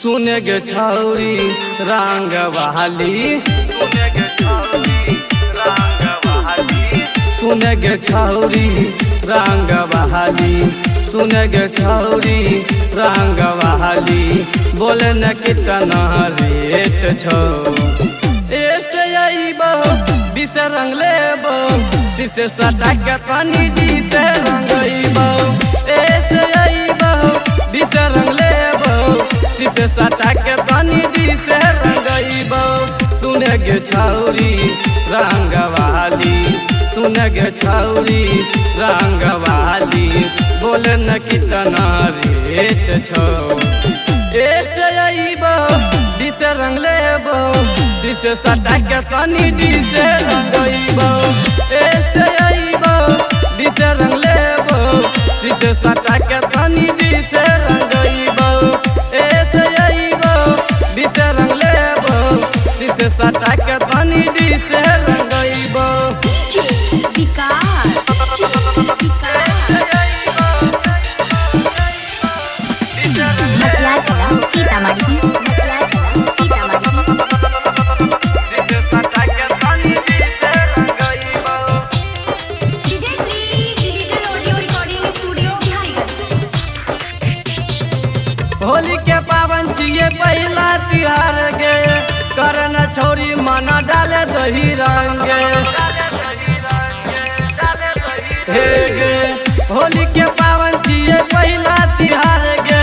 सुने गे छौरी रंग बहाली, सुने गे छौरी रंग बहाली, सुने गे छौरी रंग बहाली। बोले न कितना रेट छौ, ऐसे अइबो बीस रंग लेबो, शीशे सटा के पानी डीसे रंगइबो। ऐसे अइबो बीस रंग लेबो, शीशे सटा के पानी डीसे रंगइबो। सुने गे छौरी रंग बहाली, सुने गे छौरी रंग बहाली। बोले न कितना रेट छौ, ऐसे अइबो बीस रंग लेबो, शीशे सटा के पानी डीसे रंगइबो। ऐसे अइबो बीस रंग लेबो, शीशे सटा के पानी डीसे रंगइबो। ऐसे अइबो बीस रंग लेबो, शीशे सटा के पानी डीसे रंगइबो। होली के पावन छिए पहला तिहार गे, करन छौरी मना डाले दही रंगे। हे गे होली के पावन छिए पहला तिहार गे,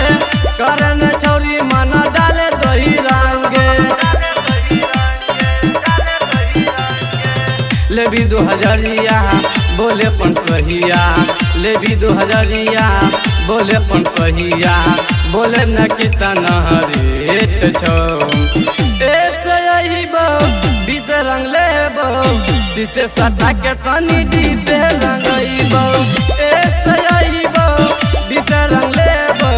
करन छौरी मना डाले दही रंगे। लेबी 2000 बोले पन सहिया, लेबी 2000 बोले पन सहिया। बोले न कितना रेट छौ, ऐसे अइबो बीस रंग लेबो, शीशे सटा के तनी डीसे रंगइबो। ऐसे अइबो बीस रंग लेबो,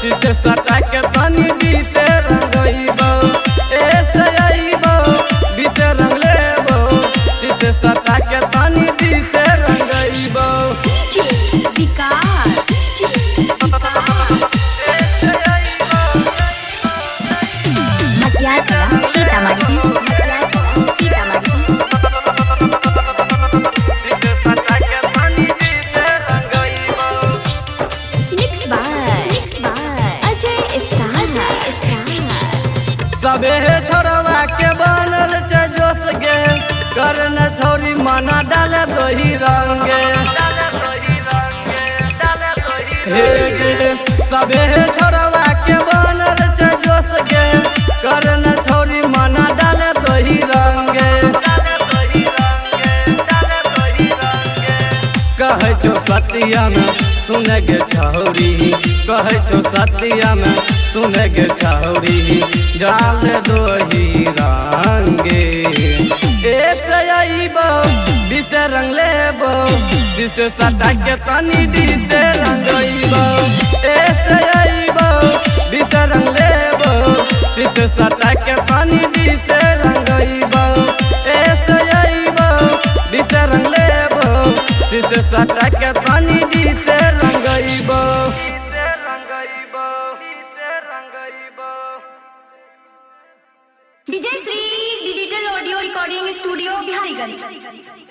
शीशे सटा के तनी डीसे रंगइबो। ऐसे अइबो बीस रंग लेबो, शीशे सटा के तनी डीसे रंगइबो। सबे छोड़वा के बनल छै जोश गे, करन छौरी मना डाले दही रंगे। हे गे सबे छोड़वा के बनल छै जोश गे, करन छौरी मना डाले दही रंगे। कहै छौ सतिया में सुने गे छौरी, कहै छौ सतिया में सुने गे छौरी, जाल दोही रंगे। ऐसे अइबो बीस रंग लेबो, शीशे सटा के तनी डीसे रंगइबो। ऐसे अइबो बीस रंग लेबो, शीशे सटा के तनी डीसे रंगइबो। ऐसे अइबो बीस रंग लेबो, शीशे सटा के तनी डीसे रंगइबो। Vijay Shri digital audio recording studio Biharigunj.